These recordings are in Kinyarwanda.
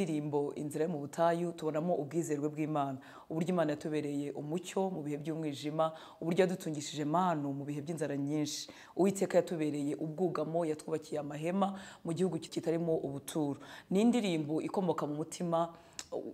Ndirimbo Inzira yo mu butayu tubonamo ubwizerwe bw'Imana, uburyo Imana yatubereye umucyo mu bihe by'umwijima, uburyo yadutungishije manu mu bihe by'inzara nyinshi. Uwiteka yatubereye ubwugamo, yatwubakiye amahema mu gihugu kitarimo ubuturo. Ni indirimbo ikomoka mu mutima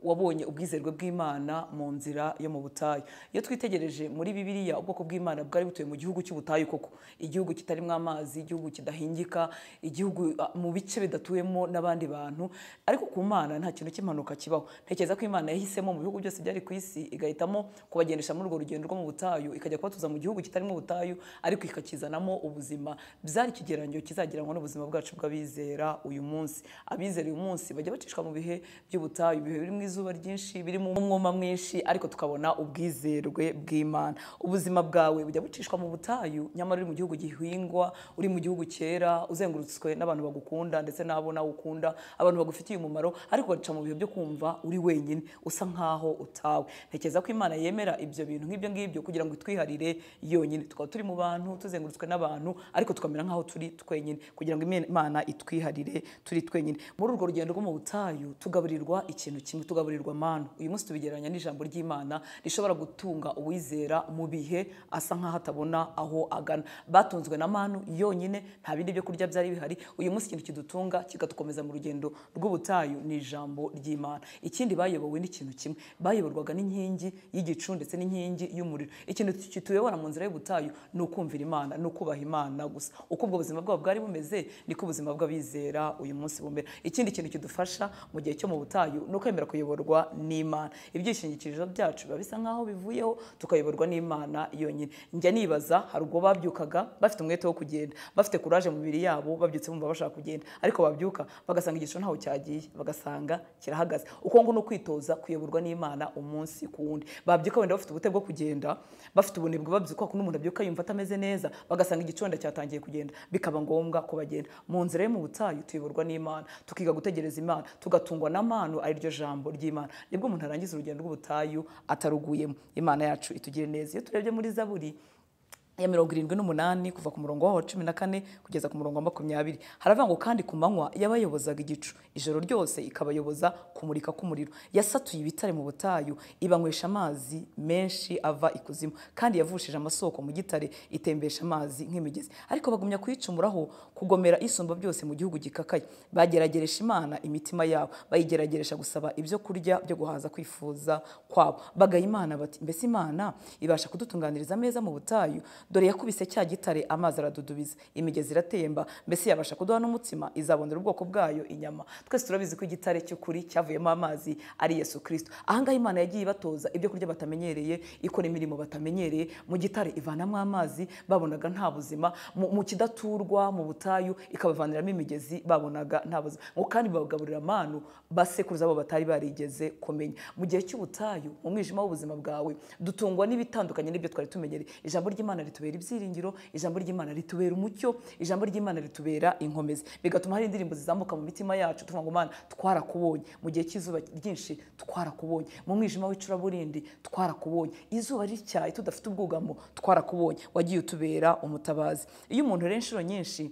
wabonye ubwizerwe bw'Imana mu nzira yo mu butayu. Iyo twitegereje muri Bibiliya, ubwoko bw'Imana bwari butuye mu gihugu cy'ubutayu koko, igihugu kitarimo amazi, igihugu kidahingika, igihugu mu bice bidatuwemo n'abandi bantu. Ariko ku Mana nta kintu cy'impanuka kibaho. Ntekereza ko Imana yahisemo mu bihugu byose byari ku isi, igahitamo kubagendesha muri urwo rugendo rwo mu butayu, ikajya kubatuza mu gihugu kitarimo ubutayu, ariko ikakizanamo ubuzima. Byari ikigereranyo kizagereranywa n'ubuzima bwacu bw'abizera uyu munsi. Abizera uyu munsi bajya bacishwa mu bihe by'ubutayu, ibihe birimo izuba ryinshi, birimo umwuma mwinshi, ariko tukabona ubwizerwe bw'Imana. Ubuzima bwawe bujya bucishwa mu butayu, nyamara uri mu gihugu gihingwa, uri mu gihugu cyera, uzengurutswe n'abantu bagukunda ndetse n'abo nawe ukunda, abantu bagufitiye umumaro, ariko ugaca mu bihe byo kumva uri wenyine, usa nkaho utawe. Ntekereza ko Imana yemera ibyo bintu nk'ibyo ngibyo kugira ngo itwiharire yonyine. Tukaba turi mu bantu, tuzengurutswe n'abantu, ariko tukamera nkaho turi twenyine, kugira ngo Imana itwiharire turi twenyine. Muri urwo rugendo rwo mu butayu tugaburirwa ikintu kimwe, tugaburirwa manu. Uyu munsi tubigereranya n'ijambo ry'Imana rishobora gutunga uwizera mu bihe asa nkaho atabona aho agana. Batunzwe na manu yonyine, nta bindi byo kurya byari bihari. Uyu munsi ikintu kidutunga kikatukomeza mu rugendo rw'ubutayu ni ijambo ry'Imana. Ikindi bayobowe n'ikintu kimwe, bayoborwaga n'inkingi y'igicu ndetse n'inkingi y'umuriro. Ikintu kituyobora mu nzira y'ubutayu ni ukumvira Imana, ni ukubaha Imana gusa. Uko ubwo buzima bwabo bwari bumeze niko ubuzima bw'abizera uyu munsi bumera. Ikindi kintu kidufasha mu gihe cyo mu butayu ni ukwemera kuyoborwa n'Imana. Ibyishingikirizo byacu biba bisa nkaho bivuyeho, tukayoborwa n'Imana yonyine. Njya nibaza, hari ubwo babyukaga bafite umwete wo kugenda, bafite courage mu mibiri yabo, babyutse bumva bashaka kugenda, ariko babyuka bagasanga igicu ntaho cyagiye, bagasanga kirahagaze. Uko ngo no kwitoza kuyoborwa n'Imana umunsi ku wundi. Babyuka wenda bafite ubute bwo kugenda, bafite ubunebwe, babyuka ko n'umuntu abyuka yumva atameze neza, bagasanga igicu wenda cyatangiye kugenda, bikaba ngombwa ko bagenda. Mu nzira yo mu butayu tuyoborwa n'Imana, tukiga gutegereza Imana, tugatungwa n'amano ari ryo jambo ry'Imana. Nibwo umuntu arangiza urugendo rw'ubutayu ataruguyemo. Imana yacu itugire neza. Iyo turebye muri Zaburi ya 78 kuva ku murongo wa 14 kugeza ku murongo wa 20, haravuga ngo kandi ku manywa yabayobozaga igicu, ijoro ryose ikabayoboza kumurika k'umuriro. Yasatuye ibitare mu butayu, ibanywesha amazi menshi ava ikuzimu, kandi yavushije amasoko mu gitare, itembesha amazi nk'imigezi. Ariko bagumya kuyicumuraho, kugomera Isumba byose mu gihugu gikakaye. Bagerageresha Imana imitima yabo, bayigerageresha gusaba ibyo kurya byo guhaza kwifuza kwabo. Bagaye Imana bati, mbese Imana ibasha kudutunganiriza ameza mu butayu? Dore yakubise cya gitare, amazi aradudubiza, imigezi iratemba, mbese yabasha kuduha n'umutsima, izabonera ubwoko bwayo inyama. Twese turabizi ko igitare cy'ukuri cyavuyemo amazi ari Yesu Kristo. Ahangaha Imana yagiye ibatoza ibyo kurya batamenyereye, ikora imirimo batamenyereye. Mu gitare ivanamo amazi babonaga nta buzima, mu kidaturwa mu butayu ikabavaniramo imigezi babonaga nta buzima. Ngo kandi babagaburira amanu basekuruza abo batari barigeze kumenya. Mu gihe cy'ubutayu, mu mwijima w'ubuzima bwawe, dutungwa n'ibitandukanye n'ibyo twari tumenyereye. Ijambo ry'Imana ritubera ibyiringiro, ijambo ry'Imana ritubera umucyo, ijambo ry'Imana ritubera inkomezi. Bigatuma hari indirimbo zizamuka mu mitima yacu tuvuga ngo Mana twarakubonye mu gihe cy'izuba ryinshi, twarakubonye mu mwijima w'icuraburindi, twarakubonye izuba ricyaye tudafite ubwugamo, twarakubonye, wagiye utubera umutabazi. Iyo umuntu rero inshuro nyinshi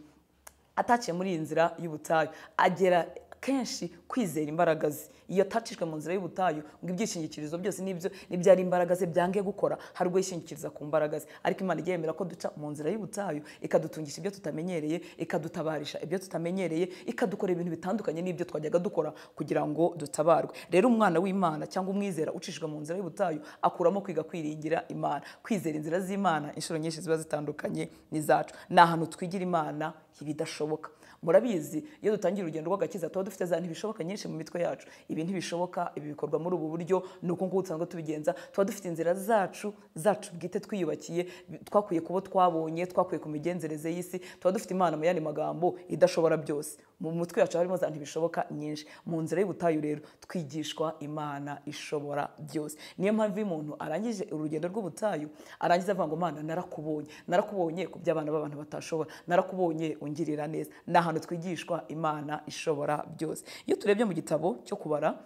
ataciye muri iyi nzira y'ubutayu, agera kenshi kwizera imbaraga ze. Iyo atacishwe mu nzira y'ubutayu ngo ibyishingikirizo byose n'ibyo n'ibyari imbaraga ze byange gukora, hari ubwo yishingikiriza ku mbaraga ze. Ariko Imana ijya yemera ko duca mu nzira y'ubutayu, ikadutungisha ibyo tutamenyereye, ikadutabarisha ibyo tutamenyereye, ikadukora ibintu bitandukanye n'ibyo twajyaga dukora kugira ngo dutabarwe. Rero umwana w'Imana cyangwa umwizera ucishijwe mu nzira y'ubutayu akuramo kwiga kwiringira Imana, kwizera inzira z'Imana inshuro nyinshi ziba zitandukanye n'izacu. Ni ahantu twigira Imana ibidashoboka. Murabizi iyo dutangira urugendo rw'agakiza tuba dufite za ntibishoboka nyinshi mu mitwe yacu. Ibi ntibishoboka, ibi bikorwa muri ubu buryo, ni uko nguko dusanzwe tubigenza. Tuba dufite inzira zacu bwite twiyubakiye, twakwiye kubo twabonye, twakwiye ku migenzereze y'isi. Tuba dufite Imana mu yandi magambo idashobora byose. Mu mutwe yacu harimo za ntibishoboka nyinshi. Mu nzira y'ubutayu rero twigishwa Imana ishobora byose. Niyo mpamvu iyo umuntu arangije urugendo rw'ubutayu arangiza avuga ngo Mana narakubonye, narakubonye ku by'abana b'abantu batashobora, narakubonye ungirira neza. Ni ahantu twigishwa Imana ishobora byose. Iyo turebye mu gitabo cyo kubara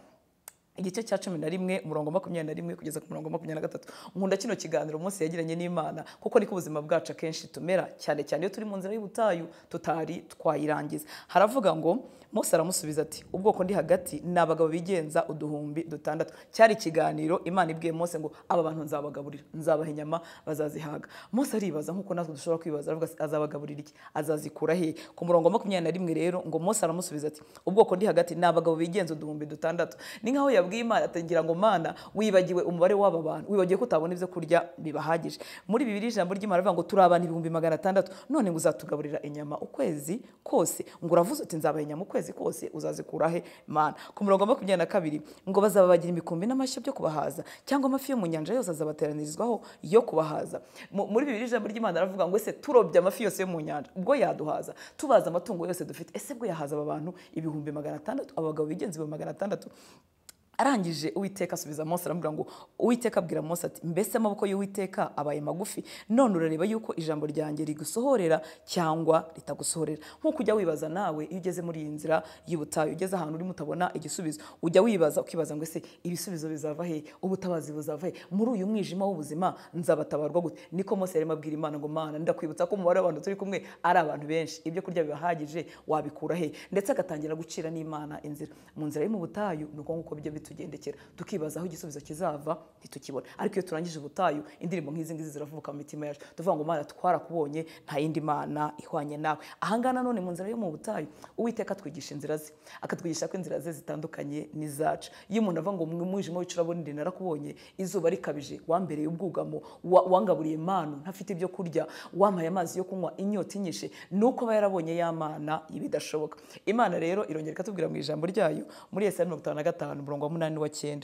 Igice cya 11 umurongo 21 kugeza ku murongo 23. Nkunda kino kiganiro Mose yagiranye n'Imana, kuko niko ubuzima bwacu akenshi tumera, cyane cyane iyo turi mu nzira y'ubutayu tutari twayirangiza. Haravuga ngo Mose aramusubiza ati ubwoko ndi hagati ni abagabo bigenza 6,000. Cyari ikiganiro Imana ibwiye Mose ngo aba bantu nzabagaburira, nzabaha inyama bazazihaga. Mose aribaza nkuko natwe dushobora kwibaza, aravuga azabagaburira iki, azazikura he? Ku murongo 21 rero ngo Mose aramusubiza ati ubwoko ndi hagati ni abagabo bigenza 6,000. Ni nkaho yabwiye Imana atangira ngo Mana wibagiwe umubare w'aba bantu, wibagiwe ko utabona ibyo kurya bibahagije. Muri Bibiliya ijambo ry'Imana rivuga ngo turi abantu 600,000, none ngo uzatugaburira inyama ukwezi kose, ngo uravuze uti nzabaha inyama ukwezi kose, uzazikura he Mana? Ku murongo 22 ngo bazaba bagira imikumbi n'amashyo byo kubahaza, cyangwa amafi yo mu nyanja yose azabateranirizwaho yo kubahaza. Muri Bibiliya ijambo ry'Imana ravuga ngo ese turobye amafi yose yo mu nyanja ubwo yaduhaza, tubaza amatungo yose dufite, ese bwo yahaza aba bantu 600,000, abagabo bigenza 600,000? Arangije Uwiteka asubiza Mose aramubwira ngo Uwiteka abwira Mose ati mbese amaboko y'Uwiteka abaye magufi, none urareba yuko ijambo ryanjye rigusohorera cyangwa ritagusohorera. Nkuko ujya wibaza nawe iyo ugeze muri iyi nzira y'ubutayu, ugeze ahantu urimo utabona igisubizo, ujya wibaza ukibaza ngo ese ibisubizo bizava he, ubutabazi buzava he, muri uyu mwijima w'ubuzima nzabatabarwa gute? Niko Mose yarimo abwira Imana ngo Mana ndakwibutsa ko umubare w'abantu turi kumwe ari abantu benshi, ibyo kurya bibahagije wabikura he? Ndetse agatangira gucira n'Imana inzira. Mu nzira yo mu butayu nuko nkuko bijya bitugendekera, tukibaza aho igisubizo kizava ntitukibona. Ariko iyo turangije ubutayu indirimbo nk'izi ngizi ziravuka mu mitima yacu, tuvuga ngo Mana twarakubonye, nta yindi mana ihwanye nawe. Ahangana none mu nzira yo mu butayu Uwiteka atwigisha inzira ze, akatwigisha ko inzira ze zitandukanye n'izacu. Iyo umuntu avuga ngo mu mwijima w'icuraburindi narakubonye, izuba rikabije wambereye ubwugamo, wangaburiye impano ntafite ibyo kurya, wampaye amazi yo kunywa inyota inyishe, nuko aba yarabonye ya Mana ibidashoboka. Imana rero irongera ikatubwira mu ijambo ryayo muri Yesaya 55 umurongo wa 8 wa 9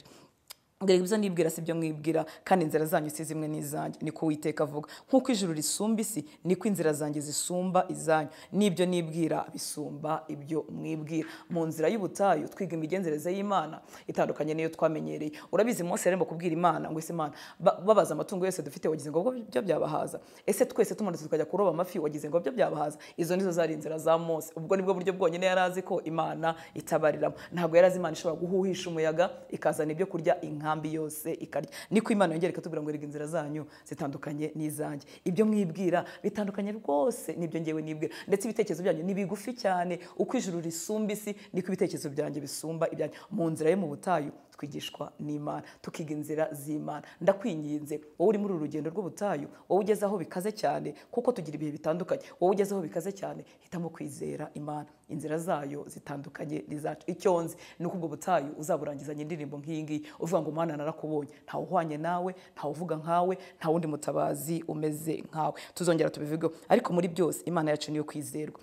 ngo ibyo nibwira si byo mwibwira, kandi inzira zanyu si zimwe n'izanjye, niko Uwiteka avuga. Nkuko ijuru risumba isi, niko inzira zanjye zisumba izanyu, n'ibyo nibwira bisumba ibyo mwibwira. Mu nzira y'ubutayu twiga imigenzereze y'Imana itandukanye n'iyo twamenyereye. Urabizi Mose yarimo kubwira Imana ngo ese Imana babaza amatungo yose dufite wagize ngo byo byabahaza, ese twese tumanutse tukajya kuroba amafi wagize ngo byo byabahaza? Izo nizo zari inzira za Mose. Ubwo nibwo buryo bwonyine yari azi ko Imana itabariramo. Ntabwo yari azi Imana ishobora guhuhisha umuyaga ikazana ibyo kurya inkambi yose ikarya. Niko Imana yongera ikatubwira ngo erega inzira zanyu zitandukanye n'izanjye, ibyo mwibwira bitandukanye rwose n'ibyo ngewe nibwira, ndetse ibitekerezo byanyu ni bigufi cyane. Uko ijuru risumba isi niko ibitekerezo byanjye bisumba ibyanyu. Mu nzira yo mu butayu twigishwa n'Imana, tukiga inzira z'Imana. Ndakwinginze wowe uri muri uru rugendo rw'ubutayu, wowe ugeze aho bikaze cyane, kuko tugira ibihe bitandukanye, wowe ugeze aho bikaze cyane, hitamo kwizera Imana, inzira zayo zitandukanye n'izacu. Icyo nzi ni uko ubwo butayu uzaburangizanya indirimbo nk'iyi ngiyi uvuga ngo Mana narakubonye, ntawe uhwanye nawe, ntawe uvuga nkawe, nta wundi mutabazi umeze nkawe. Tuzongera tubivugeho, ariko muri byose Imana yacu niyo kwizerwa.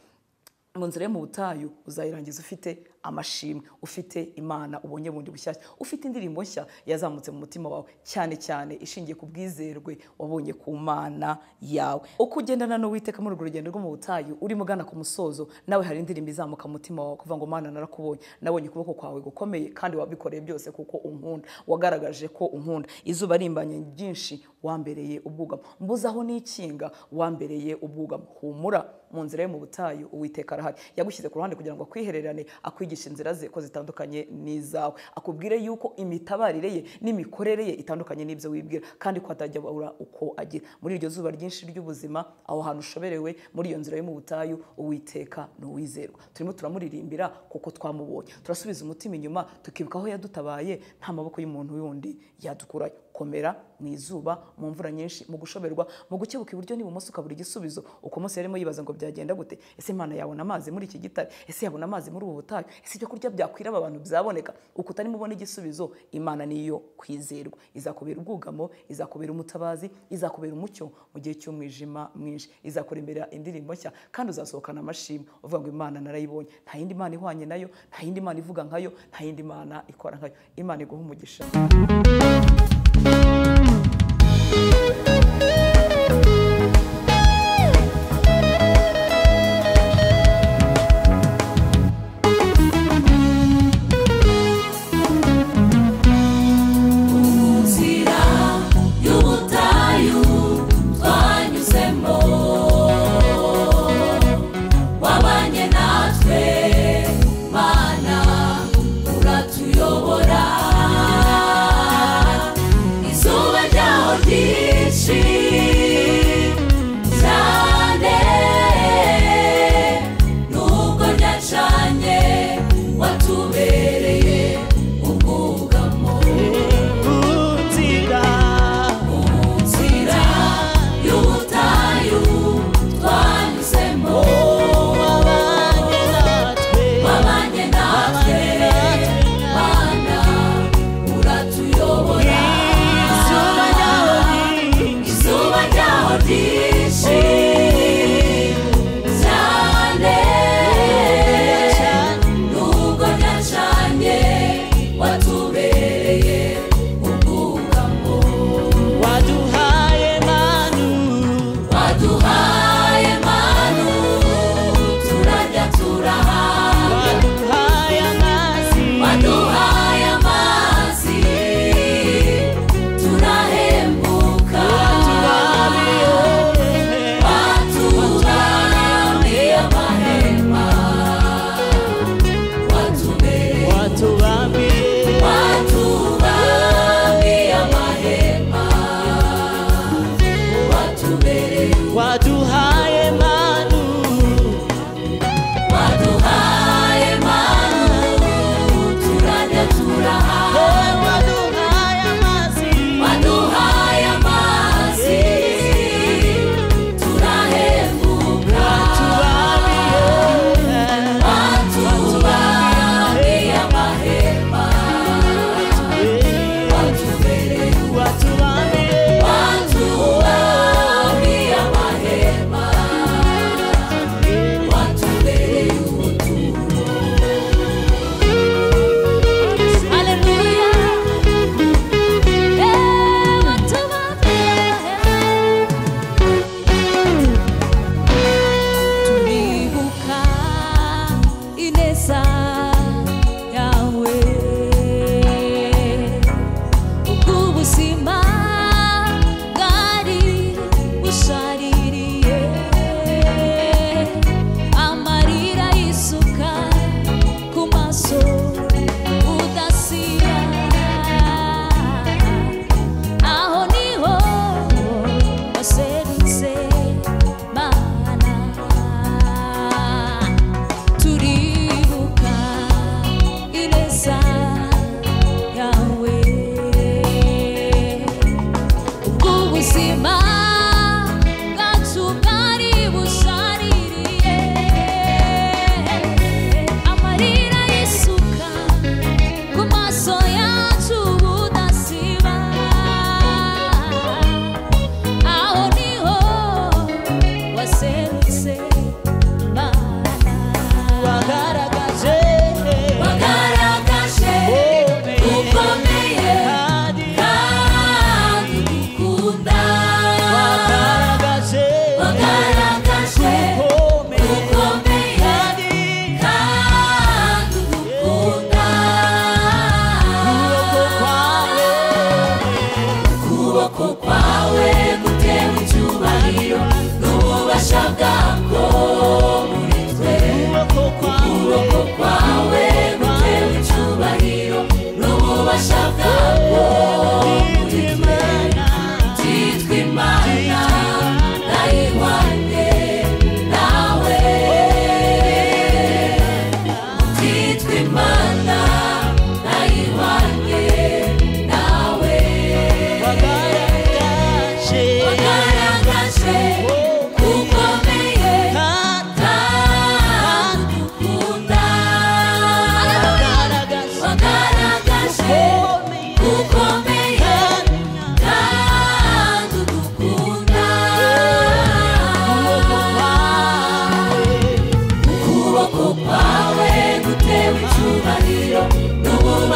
Mu nzira yo mu butayu uzayirangiza ufite amashimwe, ufite Imana ubonye bundi bushyashya, ufite indirimbo nshya yazamutse mu mutima wawe, cyane cyane ishingiye ku bwizerwe wabonye ku Mana yawe. Uko ugendana n'Uwiteka muri urwo rugendo rwo mu butayu urimo ugana ku musozo, nawe hari indirimbo izamuka mu mutima wawe kuvuga ngo Mana narakubonye, nabonye ukuboko kwawe gukomeye kandi wabikoreye byose kuko unkunda, wagaragaje ko unkunda. Izuba rimbanye ryinshi wambereye ubwugamo, mbuzaho n'ikinga wambereye ubwugamo. Humura, mu nzira yo mu butayu Uwiteka arahari, yagushyize ku ruhande kugira ngo akwihererane, akwigishe inzira ze ko zitandukanye n'izawe, akubwire yuko imitabarire ye n'imikorere ye itandukanye n'ibyo wibwira, kandi ko atajya abura uko agira. Muri iryo zuba ryinshi ry'ubuzima, aho hantu ushoberewe muri iyo nzira yo mu butayu, Uwiteka ni uwizerwa. Turimo turamuririmbira kuko twamubonye, turasubiza umutima inyuma tukibuka aho yadutabaye, nta maboko y'umuntu wundi yadukurayo. Komera mu izuba, mu mvura nyinshi, mu gushoberwa, mu gukebuka iburyo n'ibumoso ukabura igisubizo. Uko Mose yarimo yibaza ngo byagenda gute, ese Imana yabona amazi muri iki gitare, ese yabona amazi muri ubu butayu, ese ibyo kurya byakwira aba bantu byaboneka? Uko utarimo ubona igisubizo, Imana niyo kwizerwa. Izakubera ubwugamo, izakubera umutabazi, izakubera umucyo mu gihe cy'umwijima mwinshi, izakurembera indirimbo nshya kandi uzasohokana amashimwe uvuga ngo Imana narayibonye, nta yindi Mana ihwanye nayo, nta yindi Mana ivuga nkayo, nta yindi Mana ikora nkayo. Imana iguhe umugisha. Mana uratuyobora.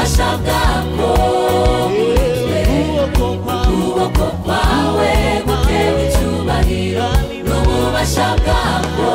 N'ububasha bwako muri twe. Ukuboko kwawe gutewe icyubahiro n'ububasha bwako.